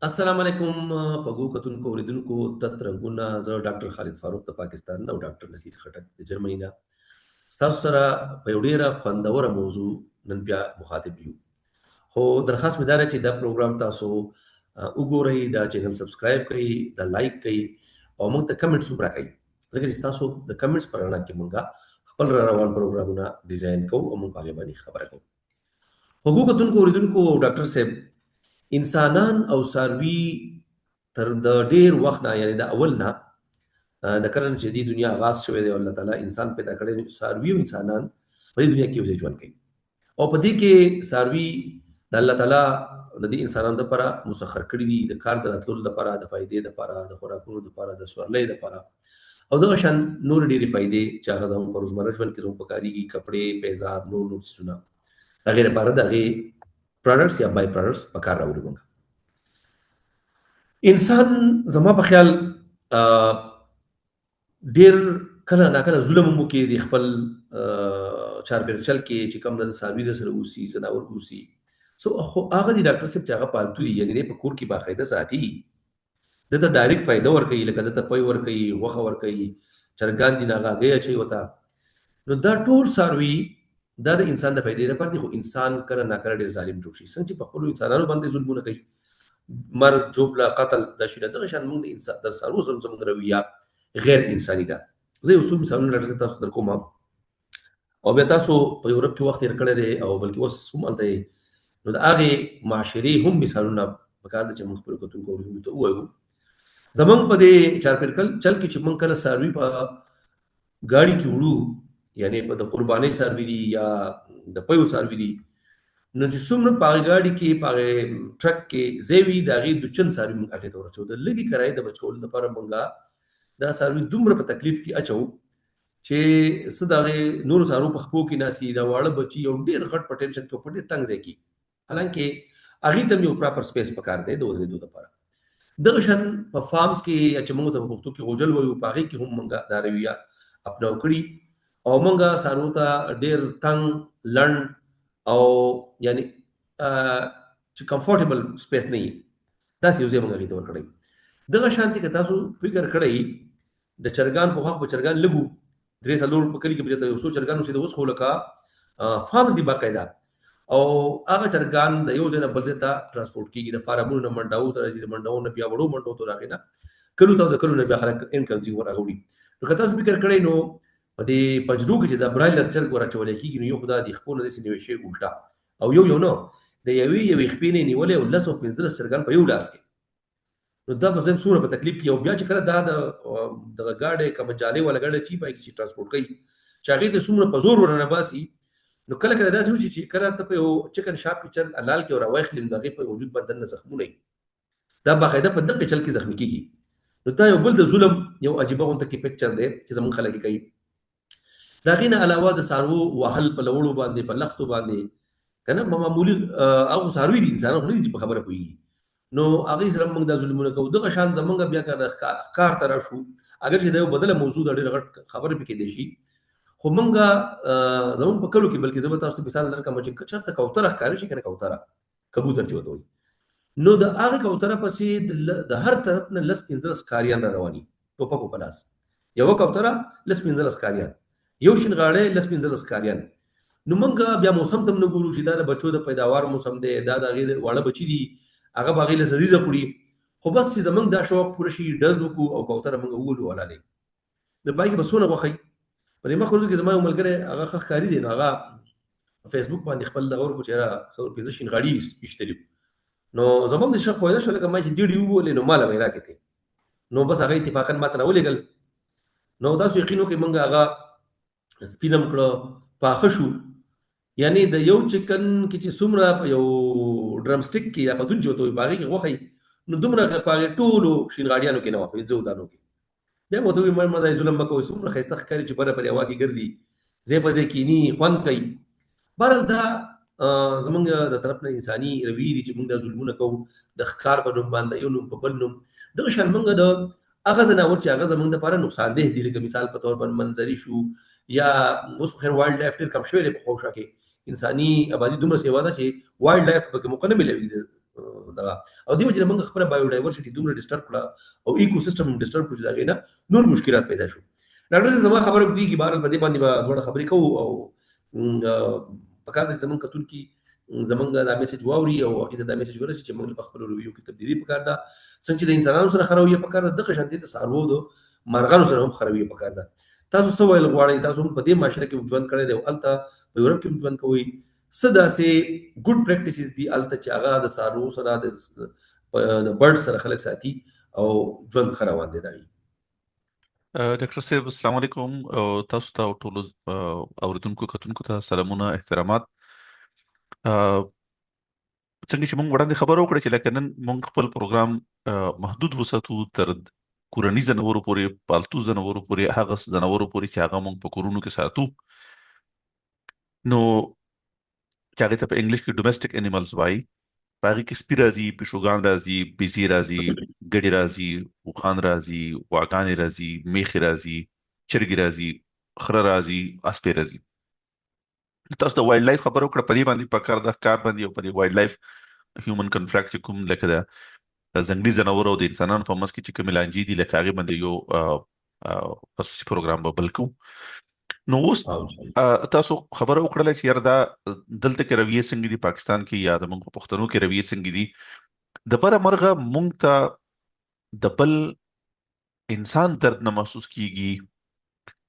السلام علیکم خوږو کتونکو اوریدونکو تت رنګونه. زه ډاکټر خالد فاروق د پاکستان او ډاکټر نصیر خټک د جرمني نه ستاسو سره په یو ډیره خوندوره موضوع نن بیا مخاطب یو. خو درخواست مې دا دی چې دا پروګرام تاسو وګورئ، دا چینل سبسکرایب کړئ، دا لایک کړئ او موږ ته کمنټس هم راکړئ، ځکه چې ستاسو د کمنټس په رڼا کې موږ خپل را روان پروګرامونه ډیزاین کوو او موږ په هغې باندې خبره کوو. خوږو کتونکو اوریدونکو ډاکټر صاحب، انسانان او څاروي تر د ډیر وخت نه، یعنی د اول نه، د کله چې د دنیا آغاز شوی دی او الله تعالی انسان پیدا کړی، څاروي او انسانان په دې دنیا کې یو ځای ژوند کوي او په دې کې څاروي د الله تعالی د دې انسانانو لپاره مسخر کړي دي، د کار د راتللو لپاره، د فایدې لپاره، د خوراکونو لپاره، د سورلۍ لپاره او دغه شان نور ډېرې فایدې چې هغه زموږ په روزمره ژوند کې زموږ پکارېږي، کپړې، پیزار، نور نور څیزونه، هغې لپاره د هغې پروډکټس یا بای پروډکټس په کار راوړي. موږ انسان زما په خیال ډیر کله ناکله ظلم هم وکړي د خپل چارپیرچل کې چې کوم د څاروي د سره اوسي، ځناور اوسي. سو خو هغه دي ډاکټر صاحب چې هغه پالتو دي، یعنې دی په کور کې باقاعده ساتي، ده ته ډایرکټ فایده ورکوي، لکه ده ته پی ورکوي، غوښه ورکوي، چرګان دي نه هغه هګۍ اچوي ورته. نو دا ټول څاروي دا د انسان د فایدې لپاره دي، خو انسان کله ناکله ډېر ظالم جوړ شي، څنګه چې په خپلو انسانانو باندې ظلمونه کوي، مرګ، ژوبله، قتل، دا شیونه. دغه شان موږ د انسان د څاروو سره زموږ رویه غیر انساني ده. زه یو څو مثالونه ډاکټر صاحب تاسو در کوم او بیا تاسو په یورپ کې وخت تېر کړی دی او بلکې اوس هم هلته یې، نو د هغې معاشرې هم مثالونه پکار دي چې موږ خپلو کتونکو اورېدونکو ته ووایو. زموږ په دې چارپیرکل چل کې چې موږ کله څاروي په ګاډي کې وړو، یعنې په د قربانۍ څاروي دي یا د پیو څاروي دي، نو چې څومره په هغې ګاډي کې په هغې ټرک کې ځای وي، د هغې دوچن څاروي موږ هغې ته ورچوو. د لږې کرایې د بچ کولو لپاره موږ دا څاروي دومره په تکلیف کې اچوو چې څه د هغې نورو څاروو په خپو کې ناست، دا واړه بچي یو ډېر غټ په ټینشن کې او په ډېر تنګ ځای کې، حالانکه هغې ته هم یو پراپر سپیس پکار دی د ودرېدو لپاره. دغه شان په فارمز کې یا چې موږ ته په پښتو کې غوجل وایو، په هغې کې هم موږ دا رویه اپناو کړي او موږ څاروو ته ډېر تنګ، لنډ او یعنی چې کمفورټیبل سپیس نه وي، داسې یو ځای موږ هغې ته ورکړی. دغه شانتې که تاسو فکر کړئ، د چرګان په خوا به چرګان لږ وو، درې څلور په کلي کې به چېرته یو څو چرګان اوسېده. اوس خو لکه فارمز دي باقاعده او هغه چرګان د یو ځای نه بل ځای ته ترانسپورټ کېږي، د فارمونو نه منډاو ته راځي، د منډاو نه بیا وړو منډو ته، د هغې نه کلو ته او د کلو نه بیا خلک ان کنزیومر هغه وړي. نو که تاسو فکر کړئ، نو په دې پنجرو کې چې دا برایلر چرګ ور اچول کېږي، نو یو خو دا د خپو نه داسې نیول شوی الټا او یو یو نه، د یوې یوې خپې نه یې نیولی او 10 او 15 چرګان په یو لاس کې، نو دا به ځم څومره په تکلیف کې. او بیا چې کله دا د دغه ګاډی کومه جالۍ والا ګاډی چې پای کې چې ترانسپورټ کوي، چې هغې ته څومره په زور ورننه باسي، نو کله کله داسې وشي چې کله ته په یو چکن شاپ کې چرګ حلال کې او راواخلې، نو د هغې په وجود باندې دننه زخمونه وي، دا باقاعده په دقې چل کې زخمي کېږي. نو دا یو بل د ظلم یو عجیبه غونته کې پکچر دی چې زمونږ خلک یې کوي. د هغې نه علاوه د څاروو وهل په لوړو باندې، په لښتو باندې که نه، معمولي هغه څاروي دي، انسانان خو نه دي چې په خبره پوهېږي، نو هغې سره موږ دا ظلمونه کوو. دغه شان زمونږ بیا که د ښکار ته راشو، اګر چې دا یو بدله موضوع ده، ډېره غټ خبره پکې کېدای شي، خو موږ زمونږ په کلو کې، بلکې زه به تاسو ته مثال درکړم چې که چېرته کوتره ښکاره شي که نه، کوتره، کبوتر چې ورته وایي، نو د هغې کوتره پسې د هر طرف نه 10 15 ښکاریان را رواني، ټوپکو په لاس. یوه کوتره 10 15 ښکاریان، یو شین غاړی 10 15 ښکاریان. نو موږ بیا موسم ته هم نه ګورو چې دا د بچو د پیداوار موسم دی، دا د هغې واړه بچي دي، هغه به هغې له رزق وړي، خو بس چې زموږ دا شوق پوره شي، ډز وکړو او کوتره موږ وولو حلالې. نو پای کې به څونه غوښه وي. په دې مخ ورځو کې زما یو ملګری هغه ښه ښکاري دی، نو هغه په فیسبوک باندې خپل دغه ورکړو چې یاره 4 5 شین غاړي ویشتلي. نو زما هم د شوق پیدا شو، لکه ما چې دیډي وولې، نو ماله به یې راکتې، نو بس هغه اتفاقا ما ته راولېږل. نو تاسو یقین وکړئ، موږ هغه سپینم کړو، پاخه شو، یعنی د یو چکن کې چې څومره په یو ډرم سټیک کې یا پتون چې ورته وایي په هغې کې غوښه وي، نو دومره په هغې ټولو شینغاړیانو کې نه وه، په 5 دانو کې. بیا مو ته وایي ما دا ظلم مه کوئ، څومره ښایسته ښکاري چې بره په دې هوا کې ګرځي، ځای په ځای کینی، خوند کوي. بهرحال دا زمونږ د طرف نه انساني رویې دي چې موږ دا ظلمونه کوو د ښکار په نوم باندې، یو نوم په بل نوم. دغه شان موږ د هغه ځناور چې هغه زمونږ دپاره نقصانده دي، لکه مثال په تور باندې منظري شو، یا اوس خو خیر وایلډ لایف ډېر کم شوی دی، په خوشا کې انساني آبادي دومره سیوا ده چې وایلډ لایف پکې موقع نه ملوي. دغه او دی وجه موږ خپل بایو ډایورسيټي دومره ډیسټرب کړه او ایکو سیستم هم ډیسټرب کړو چې دا غینا نور مشکلات پیدا شو. ډاکټر صاحب زما خبره کیږي، بهرحال په دې باندې به دواړه خبرې کوو او په کار دی زمونږ کتونکي زمونږ دا میسج واوري او هغې ته دا میسج ورسي چې موږ په خپلو رویو کې تبدیلي پکار ده. څنګه چې د انسانانو سره ښه رویه پکار ده، دغه شانتې د څاروو د مارغانو سره هم ښه رویه پکار ده. تاسو څه ویل غواړئ؟ تاسو هم په دې معاشره کې ژوند کړی دی او هلته په یورپ کې هم ژوند کوئ، څه داسې ګډ پریکټیسز دي هلته چې هغه د څاروو سره د برډ سره خلک ساتي او ژوند ښه روان دی د هغوی؟ ډاکټر صاحب السلام علیکم، او تاسو ته او ټولو اوریدونکو کتونکو ته سلامونه احترامات. څنګه چې مونږ وړاندې خبرو وکړه چې لکه نن مونږ خپل پروګرام محدود وساتو تر کورني ځناورو پورې، پالتو ځناورو پورې، هغه ځناورو پورې چې هغه مونږ په کورونو کې ساتو، نو چې هغې ته په انګلیش کې ډومېسټک انیملز وایي. په هغې کې سپي راځي، پیشوګان راځي، بیزې راځي، ګډې راځي، اوښان راځي، غواګانې راځي، میښې راځي، چرګې راځي، خره راځي، اسپې راځي. تاسو د وایلډ لایف خبره وکړه، په دې باندې په کار د ښکار باندې او په دې وایلډ لایف هیومن کنفلیکټ چې کوم لکه د ځنګلي ځناورو او د انسانانو په منځ کې چې کومې لانجې دي، لکه هغې باندې یو خصوصي پروګرام به بل کوو. نو اوس تاسو خبره وکړله چې یاره دا دلته کې رویې څنګه دي پاکستان کې یا زموږ په پښتنو کې رویې څنګه دي. د بره مرغه مونږ ته د بل انسان درد نه محسوس کیږي،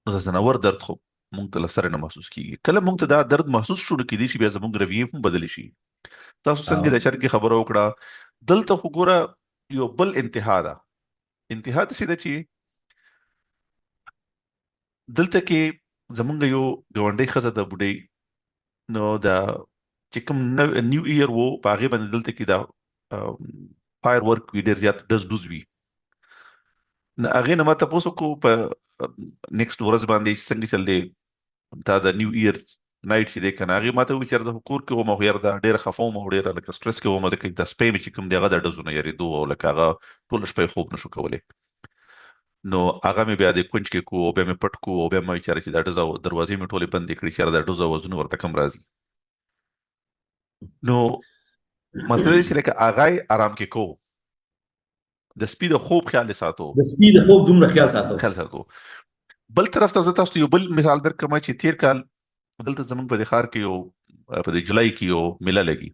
نو د ځناور درد خو مونږ ته له سره نه محسوس کیږي. کله مونږ ته دا درد محسوس شو نو کېدای شي بیا زموږ رویې هم بدلې شي. تاسو څنګه د چرګې خبره وکړه، دلته خو ګوره یو بل انتها ده. انتها داسې ده چې دلته کې زمونږ یو ګاونډۍ ښځه ده بوډۍ، نو دا چې کوم نیو ایر وو په هغې باندې دلته کې دا فایر ورک وي، ډېر زیات ډز ډوز وي. نو هغې نه ما تپوس وکړو په نیکسټ ورځ باندې چې څنګه چل دی تا د نیو ایر نایټ چې دی که نه، هغې ما ته وویل چې یاره زه په کور کې وم خو یاره دا ډېره خفه وم او ډېره لکه سټرس کې وم، ځکه دا سپی مې چې کوم دی هغه د ډزو نه یرېدو او لکه هغه ټوله شپه یې خوب نه شو کولی. نو هغه مې بیا د کونج کې کو او بیا مې پټ کو او بیا مې چېرې چې دا ډز دروازې مې ټولې بندې کړې چې یاره دا ډز اوازونه ورته کم راځي. نو مسله چې لکه هغه یې ارام کې کو، د سپي د خوب خیال یې ساتو، د سپي د خوب دومره خیال ساتو، خیال ساتو. بل طرف ته زه تاسو ته یو بل مثال درکړم چې تیر کال دلته زمونږ په دې ښار کې یو په دې جولای کې یو میله لګي.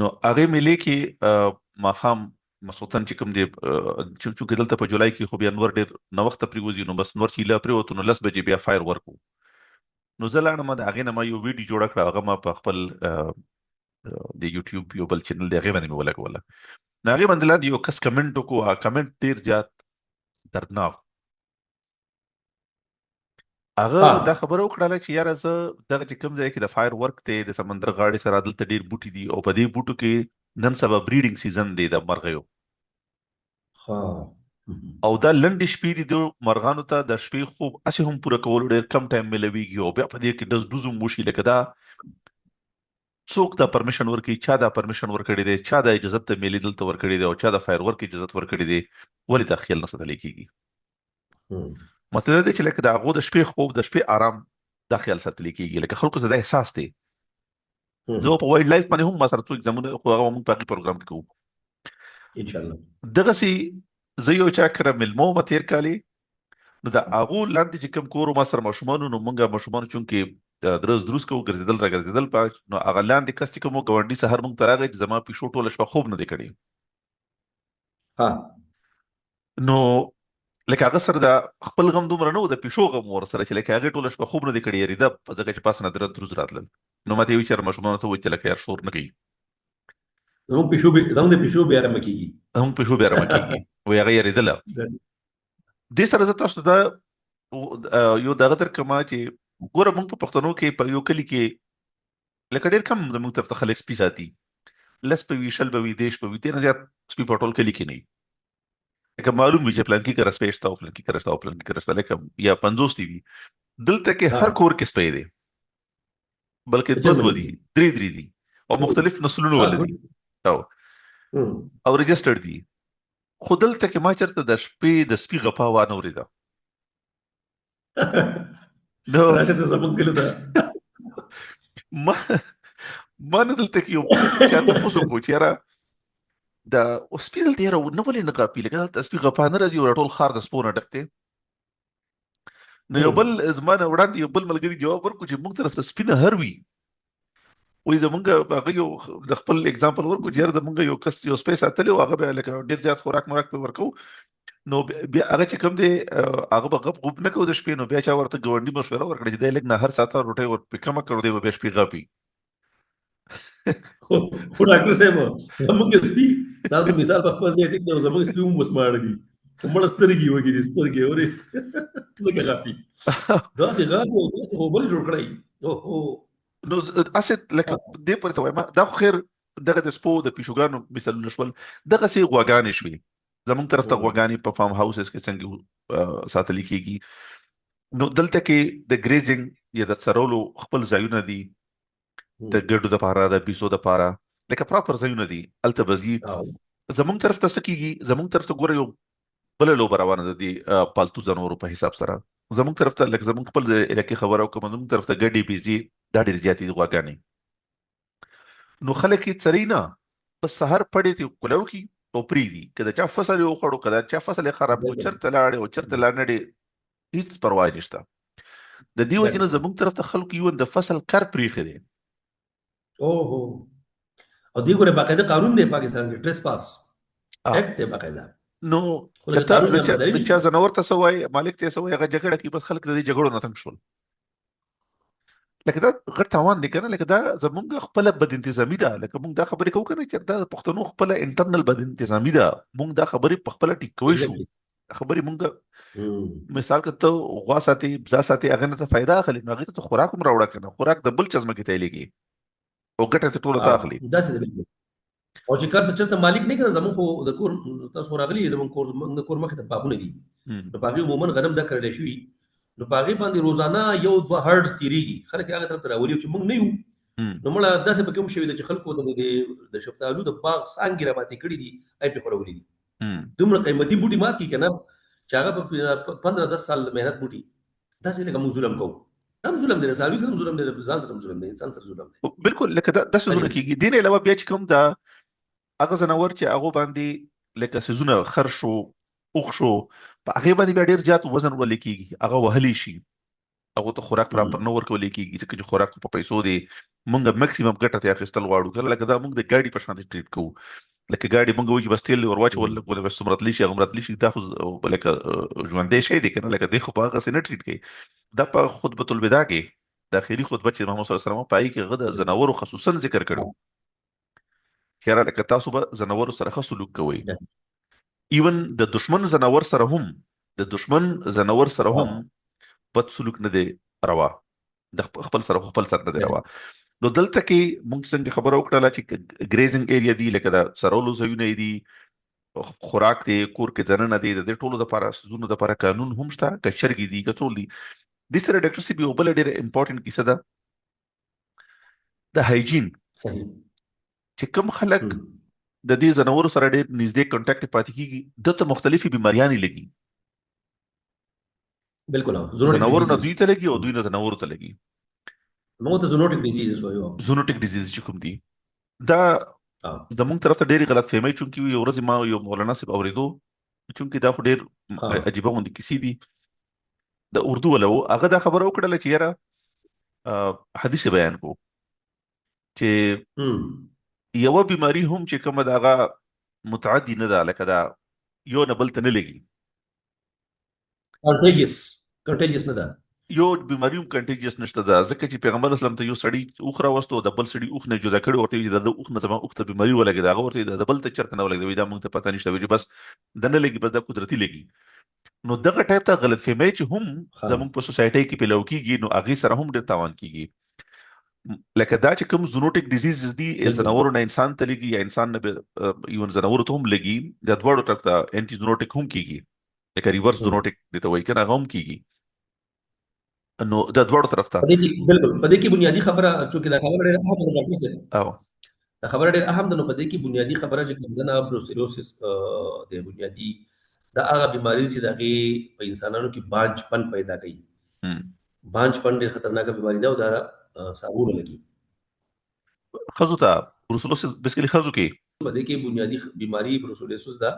نو هغې میلې کې ماښام مسوتن چې کوم دی، چونکې دلته په جولای کې خو بیا نور ډېر ناوخته پرېوځي، نو بس نور چې له پرېوتو نو 10 بجې بیا فایر ورکو. نو زه لاړم د هغې نه ما یو ویډیو جوړه کړه، هغه ما په خپل د یوټیوب یو بل چینل دی هغې باندې مې ولګوله. نو هغې باندې لاندې یو کس کمنټ وکړو، هغه کمنټ ډېر زیات دردناک. هغه دا خبره وکړله چې یاره زه دغه چې کوم ځای کې د فایر ورک دی د سمندر غاړې سره دلته ډېر بوټي دي او په دې بوټو کې نن سبا بریډینګ سیزن دی د مرغیو، او دا لنډې شپې دي، د مرغانو ته د شپې خوب هسې هم پوره کولو ډېر کم ټایم میلاویږي او بیا په دې کې ډز ډوز هم وشي. لکه دا څوک دا پرمیشن ورکوي، چا دا پرمیشن ورکړی دی، چا دا اجازت د میلې دلته ورکړی دی او چا د فایر ورک اجازت ورکړی دی، ولې دا خیال نه ساتل کیږي؟ مطلب دا دی چې لکه د هغو د شپې خوب د شپې آرام دا خیال ساتل کیږي، لکه خلکو ته دا احساس دی. زه په وایلډ لایف باندې هم ما سره څو اګزامونه خو هغه موږ په هغې پروګرام کې کوو ان شاء الله. دغسې زه یو چا کره مېلمه وم تېر کال، نو د هغو لاندې چې کوم کور ما سره ماشومانو، نو مونږ ماشومانو چونکې درز دروز کوو ګرځېدل را ګرځېدل په، نو هغه لاندې کس چې کوم ګاونډي سهار مونږ ته راغی چې زما پیشو ټوله شپه خوب نه دی کړی. نو لکه هغه سره د خپل غم دومره نه و، د پیشو غم ور سره چې لکه هغې ټوله شپه خوب نه دی کړی، یریده ځکه چې پاس نه درز دروز راتلل. نو ماته یې وویل چې یاره ماشومانو ته ووایي چې لکه یار شور نه کوي، زموږ پیشو به زموږ د پیشو بیا رمه کیږي، زموږ پیشو بیا رمه کیږي. وایي هغه یریدله. دې سره زه تاسو ته دا یو دغه درکړم چې ګوره موږ په پښتنو کې په یو کلي کې لکه ډېر کم زموږ طرف ته خلک سپي ساتي، 10 به وي، 20 به وي، 30 به وي، دې نه زیات سپي په ټول کلي کې نه وي. لکه معلوم وي چې پلانکي کره سپی شته او پلانکي کره شته او پلانکي کره شته، لکه یا 50 دی وي. دلته کې هر کور کې سپی دی، بلکې دوه دوه دي، درې درې دي او مختلف نسلونه ولري او او رجسټرډ دي. خو دلته کې ما چېرته د شپې د سپي غپا وانه ورېده. نو راشه ته زمونږ کلي ته. ما ما نه دلته کې یو چا تپوس وکړو چې یاره دا اوس سپي دلته یاره نه ولې نه غاپي، لکه دلته سپي غپا نه راځي او ټول ښار د سپو نه ډک دی. نو یو بل زما نه وړاندې یو بل ملګري جواب ورکړو چې موږ طرف ته سپي نه هر وي. وایي زمونږ هغه یو د خپل اگزامپل ورکړو چې یاره زمونږ یو کس یو سپی ساتلی و، هغه به لکه ډېر زیات خوراک موراک پرې ورکوو، نو بیا هغه چې کوم دی هغه به غپ غوپ نه کوو د شپې. نو بیا چا ورته ګاونډي مشوره ورکړه چې دی لږ نه هر ساعته روټۍ ور پرې کمه کړو، دی به بیا شپې غپي. خو ډاکټر صاحب زموږ سپي، تاسو مثال په خپل ځای ټیک دی، زموږ سپي هم اوس ماړه دي، خو مړه سترګې وږي دي، سترګې اوري ځکه غاپي، داسې غاپي او داسې خو بل جوړ کړی. اوهو. نو هسې لکه دې پورې ته وایم، دا خو خیر دغه د سپو د پیشوګانو مثالونه شول. دغسې غواګانې شوې زمونږ طرف ته، غواګانې په فارم هاوسز کې څنګه ساتل کېږي. نو دلته کې د ګریزینګ یا د څرولو خپل ځایونه دي، د ګډو دپاره، د بیزو دپاره لکه پراپر ځایونه دي، هلته به ځي. زمونږ طرف ته څه کېږي؟ زمونږ طرف ته ګوره یو بله لوبه روانه ده د پالتو ځناورو په حساب سره. زمونږ طرف ته لکه زمونږ خپل علاقې خبره وکړم، زمونږ طرف ته ګډې بیزې دا ډېرې زیاتې دي، غواګانې. نو خلک یې څري نه، بس سهار پړې ته کولاو کی او پرېږدي، که د چا فصل یې وخوړو، که د چا فصل یې خراب کړو، چېرته لاړې او چېرته لا نه ډې، هیڅ پروا یې نشته. د دې وجې نه زمونږ طرف ته خلکو یو د فصل کر پرېښی دی. اوهو. او دې ګوره باقاعده قانون دی پاکستان کې، ټریس پاس اکټ دی باقاعده. نو که ته د چا ځناور ته څه وایې، مالک ته یې څه وایې، هغه جګړه کوي. بس خلک د دې جګړو نه تنګ شول. لکه دا غټ تاوان دی کنه، لکه دا زمونږ خپله بد انتظامي ده. لکه مونږ دا خبرې کوو کنه چې دا پښتنو خپله انټرنل بد انتظامي ده، مونږ دا خبرې په خپله ټیک کوی شو. خبرې مونږ مثال که ته غوا ساتې، بزا ساتې، هغې نه ته فایده اخلې، نو هغې ته ته خوراک هم راوړه که نه، خوراک د بل چا ځمکې ته یې لېږې او ګټه ته ټوله ته اخلې. داسې دی بالکل. او چې کار ته چېرته مالک نه کړه، زمونږ خو د کور، تاسو خو راغلي، زمونږ کور، زمونږ د کور مخې ته باغونه دي، نو په هغې عموماً غنم دا کرلی شوي، نو په هغې باندې روزانه یو دوه هرډز تېرېږي، خلک یې هغه طرف ته راولي. چې مونږ نه یو نو مړه داسې پکې هم شوې ده چې خلکو د شفتالو د باغ څانګې راماتې کړې دي، هغې پرې خورولې دي. دومره قیمتي بوټي مات کړي که نه چې هغه په 15 10 سال محنت بوټي. داسې لکه موږ ظلم کوو، دا هم ظلم دی، څاروي سره هم ظلم دی، ځان سره هم ظلم دی، انسان سره ظلم دی. بالکل، لکه دا داسې ظلم کېږي. دې نه علاوه بیا چې کوم دا هغه ځناور چې هغو باندې لکه څیزونه خر شو، اوښ شو، په هغې باندې بیا ډېر زیات وزن وړل کېږي، هغه وهلی شي، هغو ته خوراک پراپر نه ورکول کېږي، ځکه چې خوراک په پیسو دی، مونږ مکسیمم ګټه ترې اخیستل غواړو که نه. لکه دا مونږ د ګاډي په شان ټریټ کوو، لکه ګاډي مونږ وایو چې بس تېل یې ور واچول، لکه بس څومره تللی شي هغومره تللی شي، دا خو لکه ژوندی شی دی که نه، لکه دی خو په هغسې نه ټریټ کوي. دا په خطبة الوداع کې د اخري خطبه چې محمد صلی الله علیه وسلم په هغې کې هغه د ځناورو خصوصا ذکر کړو چې یاره لکه تاسو به ځناورو سره ښه سلوک کوئ، ایون د دشمن ځناور سره هم، د دشمن ځناور سره هم بد سلوک نه دی روا، د خپل سره خپل سره نه دی روا. نو دلته کې مونږ څنګه خبره وکړله چې ګریزینګ ایریا دی، لکه د څرولو ځایونه دي، خوراک دی، کور کې دننه دی، د دې ټولو دپاره څیزونو دپاره قانون هم شته، که چرګې دي که څول دي. دې سره ډاکټر صاحب یوه بله ډېره امپورټنټ کیسه ده د هایجین. چې کوم خلک د دې ځناورو سره ډېر نږدې کنټاکټ پاتې کېږي، ده ته مختلفې بیماریانې لګي. بالکل، ځناورو نه دوی ته لګي او دوی نه ځناورو ته لګي. موږ ته زونوټیک ډیزیزز وایو. زونوټیک ډیزیز چې کوم دي، دا زمونږ طرف ته ډېرې غلط فهمۍ، چونکې یو ورځ ما یو مولانا صاحب اورېدو، چونکې دا خو ډېر عجیبه غوندې کیسې دي، د اردو ولا و، هغه دا خبره وکړله چې یاره حدیث بیان کو چې یوه بیماری هم چې کومه ده هغه متعدي نه ده، لکه دا یو نه بل ته نه لګي. کنټیجس، کنټیجس نه ده. یو بیماری هم کنټیجس نشته ده، ځکه چې پیغمبر اسلام ته یو سړی اوښ راوستو، د بل سړي اوښ نه جدا کړی، ورته ویل چې د ده اوښ نه زما اوښ ته بیماری ولګېده، هغه ورته ویل د بل ته چېرته نه ولګېده، وایي دا موږ ته پته نشته، وایي چې بس د نه لګي، بس دا قدرتي لګي. نو دغه ټایپ ته غلط فهمۍ چې هم زموږ په سوسایټۍ کې پیلاو کېږي، نو هغې سره هم ډېر تاوان کېږي. لکه دا چې کوم زونوټیک ډیزیزز دي، ځناورو نه انسان ته لګي یا انسان نه ایون ځناورو ته هم لګي، دا دواړو طرف ته انټي زونوټیک هم کېږي، لکه ریورس زونوټیک دې ته وایي که نه، هغه هم کېږي. نو دا دواړو طرف ته په دې کې بالکل، په دې کې بنیادي خبره، چونکې دا خبره ډېره اهم ده ډاکټر صاحب، دا خبره ډېره اهم ده، نو په دې کې بنیادي خبره چې کوم ده نه، بروسیلوسس دی بنیادي، دا هغه بیماری چې د هغې په انسانانو کې بانچ پن پیدا کوي. بانچ پن ډېر خطرناکه بیماری ده او دا څاروو نه لګي. ښځو ته بروسلوسس بیسیکلی ښځو کې. په دې کې بنیادي بیماری بروسلوسس ده،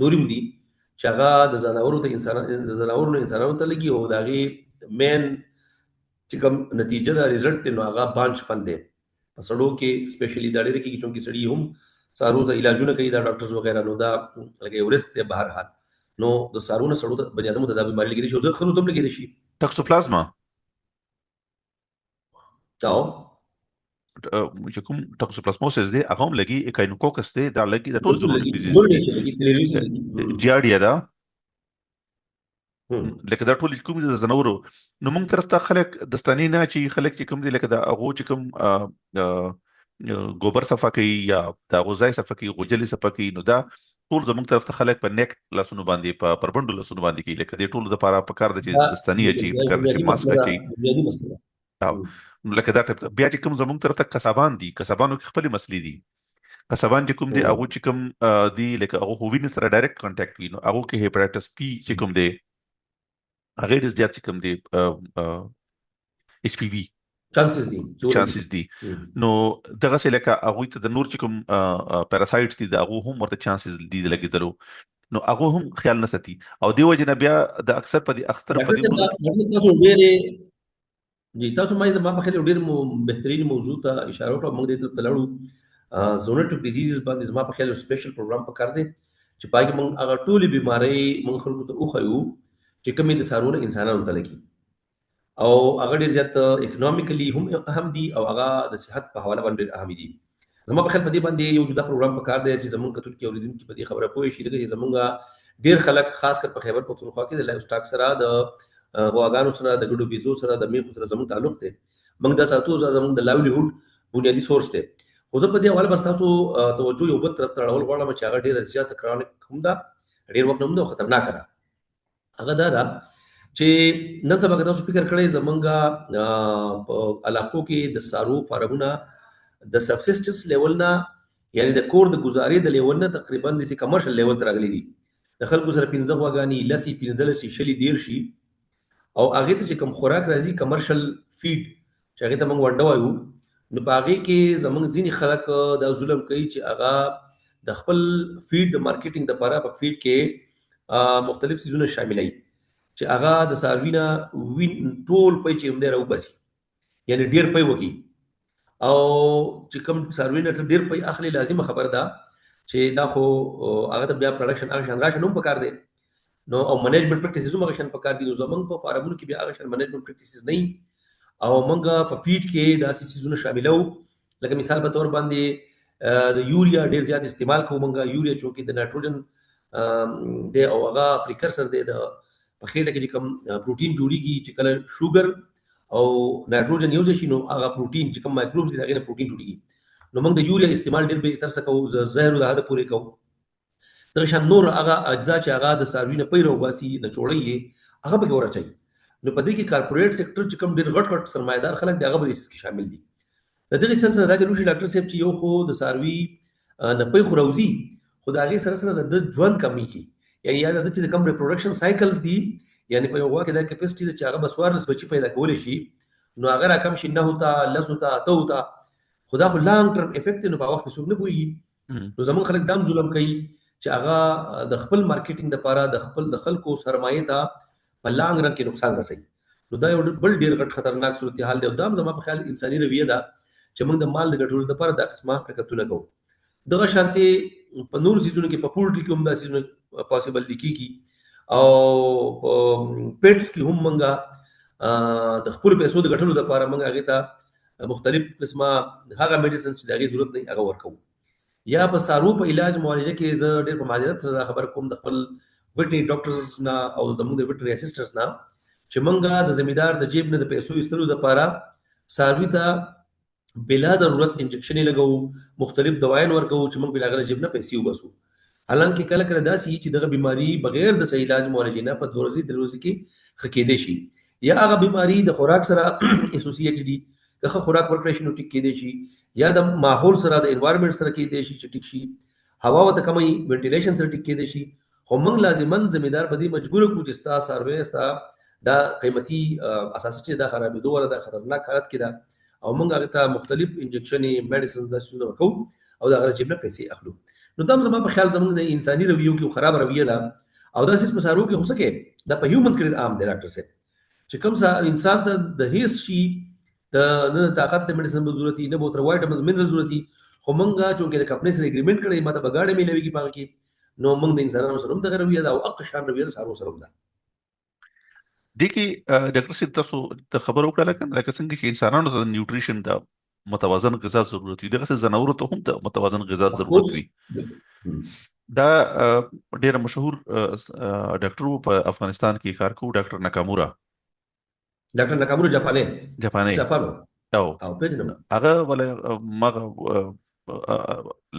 نورې هم دي چې هغه د ځناورو ته انسان د ځناورو نه انسانانو ته لګي، او د هغې مین چې کوم نتیجه ده، ریزلټ دی، نو هغه بانچ پن دی په سړو کې سپیشلی دا ډېره کېږي، چونکې سړي هم څارو ته علاجونه کوي دا ډاکټرز وغیرہ، نو دا لکه یو ریسک دی. بهر حال نو د څارو نه سړو ته، بني آدمو ته دا بیماری لګېدای شي، او ښځو ته هم لګېدای شي. ټاکسوپلازما او چې کوم ټاکسوپلازموسس دی هغه هم لګي، اکاینوکوکس دی دا لګي، دا ټول زونوټیک ډیزیز دي. جیارډیا ده، لکه دا ټول کوم دي د ځناورو. نو موږ طرف ته خلک دستانې نه چې خلک چې کوم دي، لکه دا هغو چې کوم ګوبر صفا کوي یا د هغو ځای صفا کوي، غوجلې صفا کوي، نو دا ټول زموږ طرف ته خلک په نیک لاسونو باندې، په پربندو لاسونو باندې کوي. لکه دې ټولو دپاره پکار ده چې دستانې اچي، پکار ده چې ماسک اچي. لکه دا ټایپ. بیا چې کوم زموږ طرف ته قصابان دي، قصابانو کې خپلې مسلې دي. قصابان چې کوم دي، هغه چې کوم دي، لکه هغه خو وینې سره ډایرکټ کانټیکټ وي، نو هغه کې هیپاټایټس پی چې کوم دی هغه ډېر زیات چې کوم دی اچ پی وی چانسز دي، چانسز دي. نو دغه څه لکه هغه ته د نور چې کوم پاراسایټس دي، د هغه هم ورته چانسز دي لګیدلو، نو هغه هم خیال نه ساتي، او دی وجه نه بیا د اکثر په دې اختر په دې تاسو ډېرې جی تاسو ما زما په خیال ډېر بهترین موضوع ته اشاره وکړه. موږ دې ته لاړو، زونټیک ډیزیزز باندې زما په خیال سپیشل پروګرام پکار دی چې پای کې موږ هغه ټولې بیماری موږ خلکو ته وښیو چې کومې د څاروو نه انسانانو ته لګي، او هغه ډېر زیات اکونومیکلی هم اهم دي، او هغه د صحت په حواله باندې ډېر اهم دي. زما په خیال په دې باندې یو جدا پروګرام پکار دی چې زمونږ کتونکي اورېدونکي په دې خبره پوه شي، ځکه چې زمونږ ډېر خلک خاص کر په خیبر پښتونخوا کې د لایف سټاک سره، د غواګانو سره، د ګډو بیزو سره، د میخو سره زمونږ تعلق دی. موږ دا ساتو، زمونږ د لایولیهوډ بنیادي سورس دی. خو زه په دې حواله به تاسو توجه یو بل طرف ته اړول غواړم چې هغه ډېره زیاته کرانیک هم ده، ډېر وخت هم ده او خطرناکه ده. هغه دا ده چې نن سبا که تاسو فکر کړئ، زمونږ په علاقو کې د څارو فارمونه د سبسیسټنس لیول نه، یعنی د کور د ګزارې د لیول نه، تقریبا داسې کمرشل لیول ته راغلي دي. د خلکو سره 5 غواګانې، 10، 15، 20، 30، او هغې ته چې کوم خوراک راځي، کمرشل فیډ چې هغې ته موږ ونډه وایو، نو په هغې کې زموږ ځینې خلک دا ظلم کوي چې هغه د خپل فیډ د مارکیټینګ دپاره په فیډ کې مختلف څیزونه شاملوي چې هغه د څاروي نه وین ټول پی چې هم دی راوباسي، یعنی ډېر پی وکړي، او چې کوم څاروي نه ډېر پی اخلي، لازمه خبره ده چې دا خو هغه ته بیا پروډکشن هغه شان راشه نوم پکار دی، نو او منیجمنټ پریکټیسز هم هغه شان پکار دي. نو زمونږ په فارمونو کې بیا هغه شان منیجمنټ پریکټیسز نه، او موږ په فیډ کې داسې څیزونه شاملو، لکه مثال په تور باندې د یوریا ډېر زیات استعمال کوو موږ. یوریا چونکې د نایټروجن دی او هغه پریکرسر دی، د په خېټه کې چې کوم پروټین جوړیږي، چې کله شوګر او نایټروجن یو ځای شي، نو هغه پروټین چې کوم مایکروبز دي، د هغې نه پروټین جوړیږي. نو موږ د یوریا استعمال ډېر بهتر څه کوو، زهرو د حده پورې کوو. دغه شان نور هغه اجزا چې هغه د څاروي نه پی راوباسي، نچوړی یې، هغه پکې ور اچوي. نو په دې کې کارپوریټ سېکټر چې کوم ډېر غټ غټ سرمایهدار خلک دي، هغه به دې څیز کې شامل دي. د دغې چل سره دا چل وشي ډاکټر صاحب چې یو خو د څاروي نه پی خو راوځي، خو د هغې سره سره د ده ژوند کمیږي، یعنی یا د ده چې د کوم ریپروډکشن سایکلز دي، یعنی په یو غوا کې دا کپاسټي ده چې هغه به 14 بچي پیدا کولی شي، نو هغه راکم شي 9 ته، 10 ته، 8 ته. خو دا خو لانګ ټرم افیکټ دی، نو په وخت کې څوک نه پوهېږي. نو زمونږ خلک دا هم ظلم کوي چې هغه د خپل مارکیټینګ دپاره د خپل د خلکو سرمایې ته په لانګ رن کې نقصان رسوي. نو دا یو بل ډېر غټ خطرناک صورتحال دی، او دا هم زما په خیال انساني رویه ده چې موږ د مال د ګټلو لپاره دا قسمه حرکتونه کوو. دغه شانتې په نورو څیزونو کې، په پولټري کې هم دا څیزونه پاسیبل دي کېږي، او په پیټس کې هم موږ د خپلو پیسو د ګټلو لپاره موږ هغې ته مختلف قسمه هغه میډیسن چې د هغې ضرورت نه هغه ورکوو. یا په څاروو په علاج معالجه کې زه ډېر په معذرت سره دا خبره کوم د خپل ویټنري ډاکټرز نه او د موږ د ویټنري اسسټنټس نه چې موږ د زمیندار د جیب نه د پیسو ایستلو دپاره څاروي ته بلا ضرورت انجکشنې لګوو، مختلف دوایان ورکوو چې موږ بې د هغه د جیب نه پیسې وباسو. حالانکه کله کله داسې وي چې دغه بیماری بغیر د صحیح علاج معالجې نه په 2 ورځې 3 ورځې کې ښه کېدی شي، یا هغه بیماری د خوراک سره اسوسیټډ دي، که ښه خوراک ورکړی شي نو ټیک کېدی شي، یا د ماحول سره د انوایرنمنټ سره کېدی شي چې ټیک شي، هوا ورته کمه وي، وینټیلیشن سره ټیک کېدی شي. خو موږ لازماً زمیندار په دې مجبور کړو چې ستا څاروی، ستا دا قیمتي اساسي چې دا خرابېدو والا دا خطرناک حالت کې ده، او موږ هغه ته مختلف انجکشنې، میډیسن، داسې څیزونه ورکوو او د هغه جیب نه پیسې اخلو. نو دا هم زما په خیال زموږ د انساني رویو کې خراب رویه ده. او دا څیز په څاروو کې خو څه کې دا په هیومنز کې ډېر عام دی ډاکټر صاحب، چې کوم انسان ته د هیڅ شي د نه د طاقت د میډیسن به ضرورت وي، نه به ورته وایټمنز منرل ضرورت وي، خو مونږ چونکې د کمپنۍ سره اګریمنټ کړی، ماته به ګاډی میلاویږي په هغه کې، نو مونږ د انسانانو سره هم دغه رویه ده او اق شان رویه د څاروو سره هم ده. دې کې ډاکټر صاحب تاسو د خبرو وکړه، لکه څنګه چې انسانانو ته د نیوټریشن د متوازن غذا ضرورت وي، دغسې ځناورو ته هم د متوازن غذا ضرورت وي. دا ډېر مشهور ډاکټر وو په افغانستان کې کار کوو، ډاکټر ناکامورا. ډاکټر ناکامورا جاپاني، جاپاني، جاپان او او پېژنم هغه ولا مغه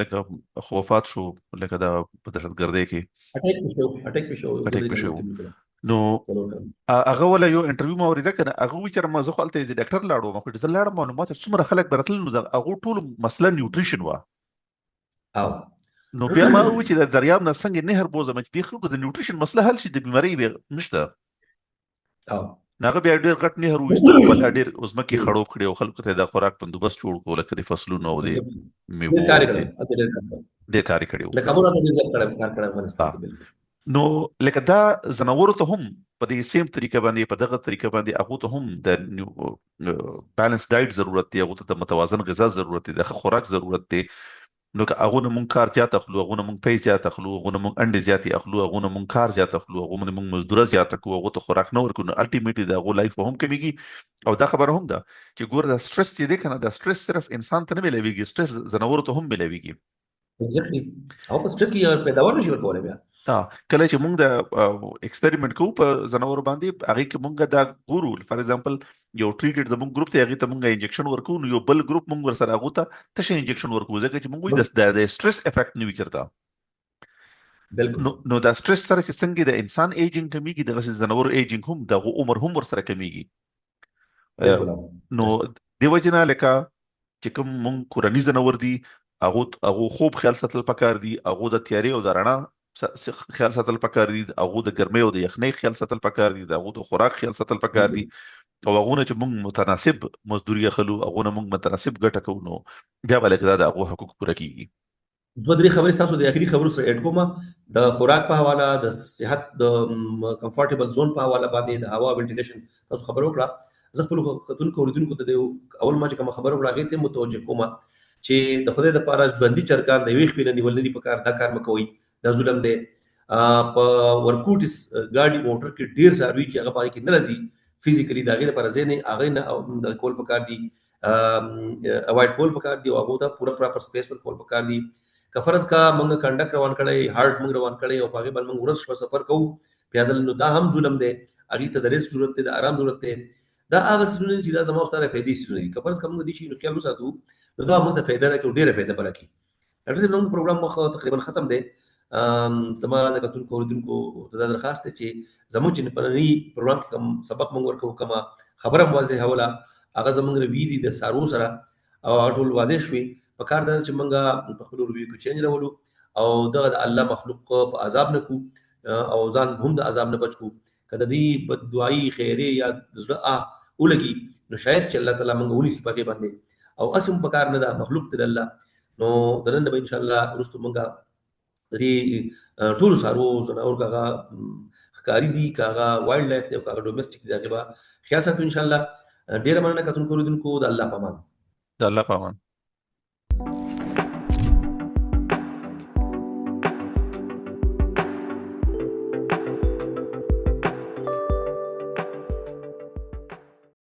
لکه خو وفات شو، لکه دا په دهشتګردۍ کې اٹیک پشو، اٹیک پشو، اٹیک پشو. نو هغه ولا یو انټرویو ما اوریده کنه، هغه وی چې ما زه خو هلته از ډاکټر لاړو، ما خو زه لاړم نو ماته څومره خلک به راتلل، نو د هغو ټولو مسله نیوټریشن وه. او نو بیا ما وویل چې د دریاب نه څنګه نهر بوزم چې دې خلکو د نیوټریشن مسله حل شي، د بیمارۍ به نشته. او هغه بیا ډېر غټ نهر وویستو، بل ډېر ځمکې خړوب کړې او خلکو ته د خوراک بندوبست جوړ کړو، لکه د فصلونو او د میوو ډېر کار یې کړی، ډېر کار یې کړی. ناکامورا ډېر زیات کړی کار کړی افغانستان کې. بالکل. نو لکه دا ځناورو ته هم په دې سیم طریقه باندې، په دغه طریقه باندې هغو ته هم د بیلانس ډایټ ضرورت دی، هغو ته د متوازن غذا ضرورت دی، د ښه خوراک ضرورت دی. نو که هغو نه مونږ کار زیات اخلو، هغو نه مونږ پی زیات اخلو، هغو نه مونږ انډې زیاتې اخلو، هغو نه مونږ کار زیات اخلو، هغو نه مونږ مزدوره زیاته کړو، هغو ته خوراک نه ورکړو، نو الټیمیټلی د هغو لایف به هم کمیږي. او دا خبره هم ده چې ګوره دا سټرس چې دی که نه، دا سټرس صرف انسان ته نه میلاویږي، سټرس ځناورو ته هم میلاویږي. ایگزیکټلی، او په سټرس کې پیداوار نشي ورکولی بیا. کله چې مونږ د ایکسپریمنټ کوو په ځناورو باندې، هغې کې مونږ دا ګورو، فار ایگزامپل یو ټریټډ زمونږ ګروپ ته، هغې ته مونږ انجکشن ورکوو، نو یو بل ګروپ مونږ ورسره هغو ته تشه انجکشن ورکوو، ځکه چې مونږ وایو د سټرس افیکټ نه وي چېرته. بالکل. نو دا سټرس سره چې څنګه د انسان ایجینګ کمیږي، دغسې ځناورو ایجینګ هم، د هغو عمر هم ورسره کمیږي. نو دې وجې نه لکه چې کوم مونږ کورني ځناور دي، هغو خوب خیال ساتل پکار دي، هغو د تیارې او د رڼا خیال ساتل پکار دي، هغو د ګرمۍ او د یخنۍ خیال ساتل پکار دي، د هغو د خوراک خیال ساتل پکار دي، او هغو نه چې مونږ متناسب مزدوري اخلو، هغو نه مونږ متناسب ګټه کوو، نو بیا به لکه دا د هغو حقوق پوره کیږي. دوه درې خبرې ستاسو د اخري خبرو سره اډ کوم، د خوراک په حواله، د صحت، د کمفورټیبل زون په حواله باندې، د هوا وینټیلیشن تاسو خبره وکړه. زه خپلو کتونکو اورېدونکو ته د اول ما چې کومه خبره وکړه هغې ته متوجه کوم چې د خدای دپاره ژوندي چرګان د یوې خپې نه نیول نه دي پکار، دا کار مه کوئ، دا ظلم دی. په ورکوټي ګاډي موټر کې ډېر څاروي چې هغه په هغې کې نه راځي فزیکلي، د هغې لپاره ځای نه، هغې نه دغه کول پکار دي، اوایډ کول پکار دي، او هغو ته پوره پراپر سپیس ورکول پکار دي. که فرض کا موږ کنډک روان کړی، هارډ موږ روان کړی او په هغې باندې موږ ورځ شپه سفر کوو پیادل، نو دا هم ظلم دی، هغې ته د ریسټ ضرورت دی، د آرام ضرورت دی. دا هغه څیزونه دي چې دا زما او ستا د فایدې څیزونه دي. که فرض کا موږ دې شي نو خیال وساتو، نو دا موږ ته فایده راکړي او ډېره فایده به راکړي. ډاکټر صاحب زموږ پروګرام وخت تقریبا ختم دی. زما د کتونکو اورېدونکو ته دا درخواست دی چې زموږ چې په ننني پروګرام کې کوم سبق موږ ورکوو، کومه خبره مو واضحوله، هغه زموږ رویې دي د څاروو سره او هغه ټول واضح شوې. په کار دا ده چې موږ په خپلو رویو کې چینج راولو او دغه د الله مخلوق په عذاب نه کړو او ځان هم د عذاب نه بچ کړو. که د دې بد دعایي خیرې یا د زړه آه ولګي، نو شاید چې الله تعالی موږ ونیسي په هغې باندې، او هسې هم په کار نه ده، مخلوق دی د الله. نو د نن نه به انشاءالله وروسته موږ د دې ټولو څاروو ځناورو، که هغه ښکاري دي، که هغه وایلډ لایف دی او که هغه ډومېسټک دی، د هغې به خیال ساتو انشاءالله. ډېره مننه کتونکو اورېدونکو، د الله په امان. د الله په امان.